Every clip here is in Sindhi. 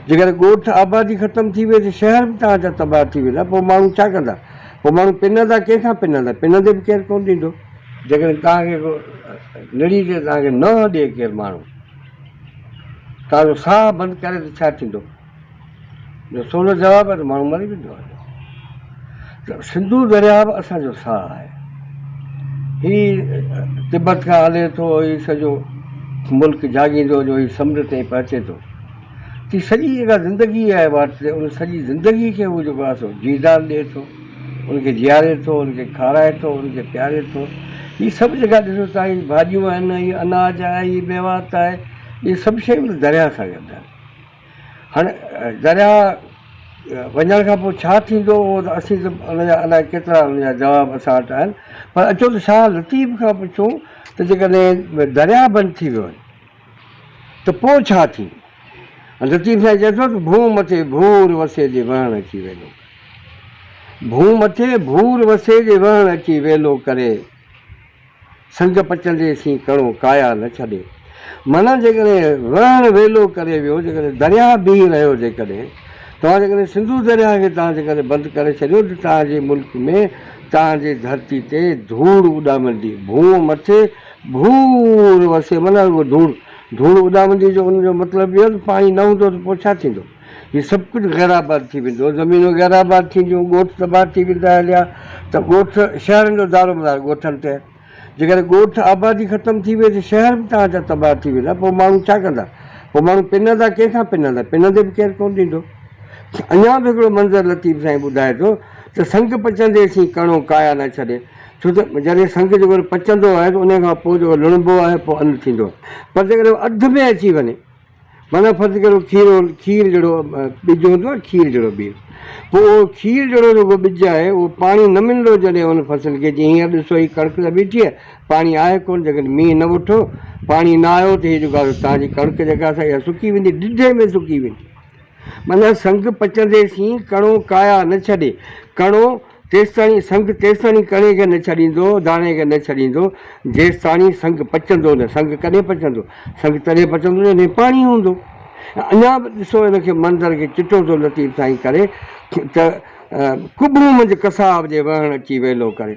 جيڪڏهن ڳوٺ آبادي ختم ٿي وئي ته شهر به توهان جا تباهه ٿي ويندا، پوء ماڻهو ڇا ڪندا؟ پوء ماڻهو پنندا ڪنهن کان پنندا؟ پنندي به ڪير ڪونه ڏيندو. جيڪڏهن توهان کي ڪو نڙي تي توهان کي ننهن ڏئي ڪير ماڻهو، توهان جو ساهه بند ڪري ته ڇا ٿيندو؟ جو سولو جواب آهي ته ماڻهو مري ويندو آهي. ته سنڌو درياء به اسان جو ساهه آهي. هي تبت کان هلي ٿو، هي سڄو ملڪ جهاڳيندو جو هي سمنڊ تائين پهچي ٿو. هي سڄي جيڪا زندگي آهي واٽ تي ان سڄي زندگي کي هو جيڪو آهي سو جيئدان ڏئي ٿو، ان کي جياري ٿو، ان کي کارائي ٿو، ان کي پياري ٿو. هي سڀ جيڪا ڏسو ٿا هي ڀاڄيون آهن، هي اناج آهي، هي ميوات آهي، اهي سڀ شيون درياء سان گڏ آهن. هاڻي درياء وڃڻ کان پوء ڇا ٿيندو اهو ته اسين ته ان جا الائي ڪيترا ان جا جواب اسان وٽ آهن پر اچو ته شاهه لطيف کان پڇون ته جيڪڏهن درياء بند ٿي ويو وڃي ته پوء ڇا ٿيندو؟ لطيف سائين چئي ٿو ته ڀونء مٿي ڀور وسي جي وهڻ اچي ويلو ڪري. ڀونء مٿي ڀور وسي جي وهڻ اچي ويلو ڪري. سنگ پچندي سين ڪڻو ڪايا نه ڇڏي. معنيٰ جيڪڏهن وهڻ ويلو ڪري ويو، جيڪڏهن درياهه بيهي رهيو، جيڪڏهن توهان جيڪڏهن سنڌو درياهه کي توهان جيڪڏهن بند ڪري ڇڏيو ته توهان جي ملڪ ۾ توهان جي ڌرتي تي ڌوڙ اڏامندي، ڀونء مٿي ڀور وسي معنيٰ رڳو ڌوڙ، ڌوڙ اڏامندي جو ان جو مطلب اهو ته پاڻي نه هوندو ته پوء ڇا ٿيندو؟ هي سڀ ڪجهه غير آباد ٿي ويندو، زمينون غير آباد ٿينديون، ڳوٺ تباهه ٿي ويندا هليا ته ڳوٺ شهرن جو دارومدار ڳوٺن تي آهي. جيڪڏهن ڳوٺ آبادي ختم ٿي وئي ته شهر به توهان جا تباهه ٿي ويندا، پوء ماڻهو ڇا ڪندا؟ پوء ماڻهو پنندا ڪنهن کان پنندا؟ پنندي به ڪير ڪونه ڏيندو. اڃا به هڪڙو منظر لطيف سائين ٻڌائي ٿو ته سنگ پچندي سين ڪڻو ڪايا نه ڇڏي. ڇو ته جڏهن سنگ جيڪو پچندو آهي ته ان کان پوء جيڪو لڻبو آهي پوء ان ٿيندو آهي پر جيڪڏهن اڌ ۾ اچي وڃي معنيٰ فرض ڪريو کير کير جهڙو ٻج هوندو آهي کير جهڙو ٻير پوء اهو کير جهڙو جيڪو ٻج آهي اهو پاڻي نه ملندو جڏهن ان فصل کي جيئن هينئر ڏسو هي ڪڻڪ ته بيٺي آهي پاڻي آهي ڪونه جيڪڏهن مينهن نه وٺو پاڻي نه آيو ته هي جيڪو آهي توهان جي ڪڻڪ جيڪا آهي اها سڪي ويندي ڊڍي ۾ سڪي ويندي معنيٰ سنگ پچندي سين ڪڻو ڪايا نه ڇڏي. ڪڻو تيستاڻي سنگ تيستاڻي ڪڻي کي نه ڇڏيندو، داڻي کي نه ڇڏيندو، جيستاڻي سنگ پچندو نه. سنگ ڪڏهن پچندو؟ سنگ تڏهن پچندو جڏهن پاڻي هوندو. اڃا به ڏسو ان کي منظر کي چٽو ٿو لطيف سائين ڪري ته ڪٻون منجهه ڪساب جي وهڻ اچي ويلو ڪري.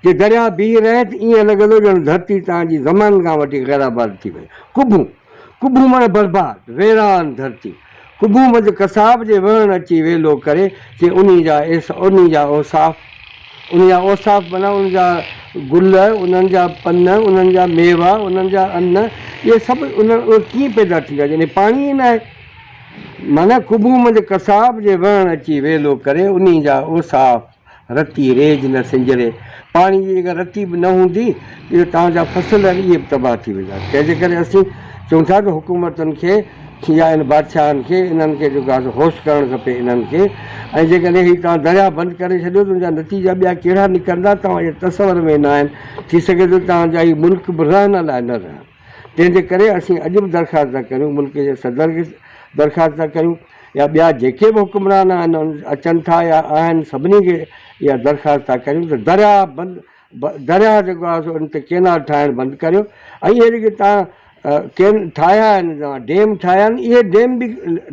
جي درياء بيهي رهي ته ائين لڳندو ڄڻ ڌرتي تان جي زمانن کان وٺي غيرآباد ٿي وئي. ڪٻون، ڪٻون معنيٰ برباد، ويران ڌرتي. ڪٻون منجهه ڪساب جي وهڻ اچي ويلو ڪري، چي انهي جا ايس، انهي جا اوصاف، انهي جا اوصاف معنيٰ انهن جا گل، انهن جا پن، انهن جا ميوا، انهن جا ان، اهي سڀ انهن اهي ڪيئن پيدا ٿيندا جڏهن پاڻي ئي ناهي. معنيٰ ڪٻون منجهه ڪساب جي وهڻ اچي ويلو ڪري، انهي جا اوصاف. رتي ريج نه سنجري، پاڻي جي جيڪا رتي به نه هوندي اهي توهان جا فصل آهن اهي به تباهه ٿي ويندا تنهن جي ڪري اسين چئون ٿا ته حڪومتن کي يا ان بادشاهن کي انهن کي جيڪو آهي سو هوش ڪرڻ کپي انهن کي ۽ جيڪڏهن هي توهان درياهه بند ڪري ڇڏيو ته ان جا نتيجا ٻيا ڪهڙا نڪرندا توهان جي تصور ۾ نه آهن ٿي سگهي ٿو توهان جا هي ملڪ به رهڻ لاء نه رهن تنهن جي ڪري اسين اڄ به درخواست ٿا ڪريون ملڪ جي صدر کي درخواست ٿا ڪريون يا ٻيا جيڪي به حڪمران آهن اچن ٿا يا آهن سڀني کي اها درخواست ٿا ڪريون ته درياهه بند درياهه جيڪو آهي سو ان تي ڪينال ٺاهڻ بند ڪريو ۽ اهي جيڪي توهان ڪين ٺاهيا آهن توهان ڊيم ٺاهيا آهن اهي ڊيم به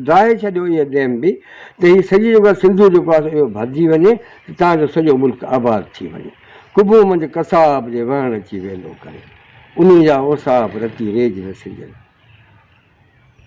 ڊاهي ڇڏيو اهي ڊيم به ته هي سڄي جيڪو آهي سنڌو جيڪو آهي سو اهو ڀرجي وڃي ته توهان جو سڄو ملڪ آباد ٿي وڃي قبو منجهه ڪساب جي وهڻ اچي ويلو ڪري انهي جا اوساپ رتي ريج نه سنجري.